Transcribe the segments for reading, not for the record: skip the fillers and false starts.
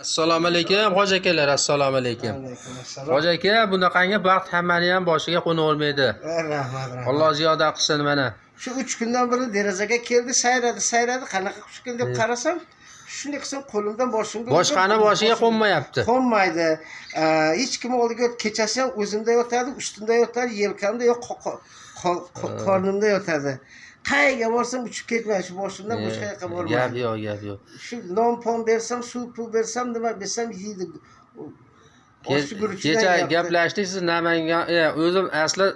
Assalomu alaykum, hoji akalar, assalomu alaykum. Alaykum assalom. Hoji aka, bunaqangi baxt hammani ham boshiga qo'navermaydi. Rahmat, rahmat. Alloh ziyoda qilsin mana. Shu 3 kundan beri derazaga keldi, sayradi, sayradi, qanaqa qush ekan deb qarasam, shunday qilsam qo'limdan boshimga Boshqani boshiga qo'nmayapti. Qo'nmaydi. Hech kim oldiga kechasi ham o'zimda yotadi, ustimda yotadi, yelkamda yo qornimda yotadi. Qayerga borsam uchib ketmaydi, shu boshimdan boshqa yoqqa Gap bormaydi. yo'q, gap yo'q. Shu non pon bersam, suv pul bersam, nima bersam yeydi. Oshni guruchidan Kecha yeyapti. gaplashdik, siz Namangan, o'zim asli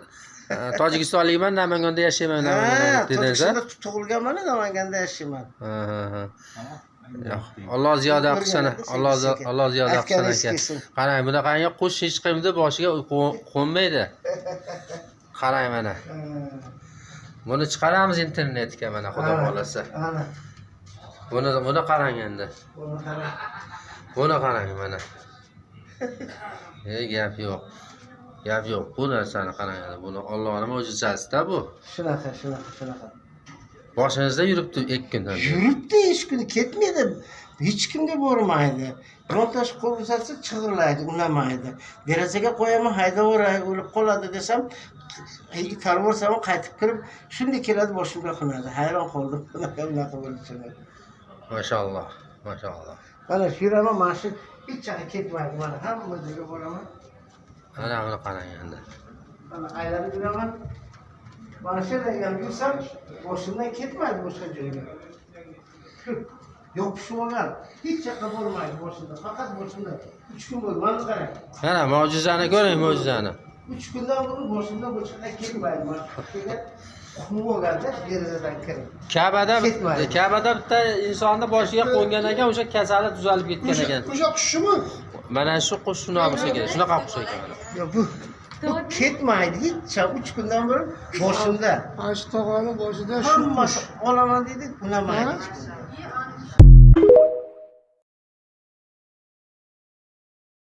tojikistonlikman, Namanganda yashayman, Ha, Namanganda dedingiz, a? Tojikistonda tug'ilganman, Namanganda yashayman. Ha. Yo'q, Alloh ziyoda qilsin, Alloh ziyoda qilsin Aytganingiz aka. kelsin. Qarang, bunaqangi qush hech kimni boshiga qo'nmaydi. Qarang mana. Buni chiqaramiz internetga mana, Xudo xohlasa. Ana. Buni qarang endi. Buni qarang. Buni qarang mana. Ey, gap yo'q. Gap yo'q. Bu narsani qarang endi. Buni Allohning mo'jizasi-da bu. Shunaqa, shunaqa, shunaqa. Boshingizda yuribdi 2 kundan beri. Yuribdi, hech kuni ketmaydi. Hech kimga bormaydi. Birontasi qo'l uzatsa chig'irlaydi, unamaydi. Derazaga qo'yaman, haydaveray, o'lib qoladi desam, itarib yuborsam ham qaytib kirib, shunday keladi, boshimga qo'nadi. Hayron qoldim. Bunaqa bunaqa bo'lishini. Mashalloh. Mashalloh. Mana shu yuraman, mana shu hech yoqqa ketmaydi. Mana hamma joyga boraman. Mana buni qarang endi. Mana aylanib yuraman. Mana shu yerdan ham yursam, boshimdan ketmaydi boshqa joyga. Shu yopishib olgan. Hech yoqqa bormaydi boshimda. Faqat boshimda. 3 kun bo'ldi. Mana qarang. Mana mo'jizani ko'ring, mo'jizani. 3 kundan beri boshimdan boshqa ketmaydi. Mana shu yerga qum bo'lganda derazadan kirib. Ka'bada Ketmaydi. Ka'bada bitta insonni boshiga qo'ngan ekan, o'sha kasali tuzalib ketgan ekan. O'sha qushimi? Mana shu qush shunaqa bo'lsa kerak. Shunaqa qush ekan mana. Yo, bu ketmaydi hech. 3 kundan beri boshimda. Mana shu tog'ani boshida shu Hammasi olaman deydi, unamaydi Ha? hech kim.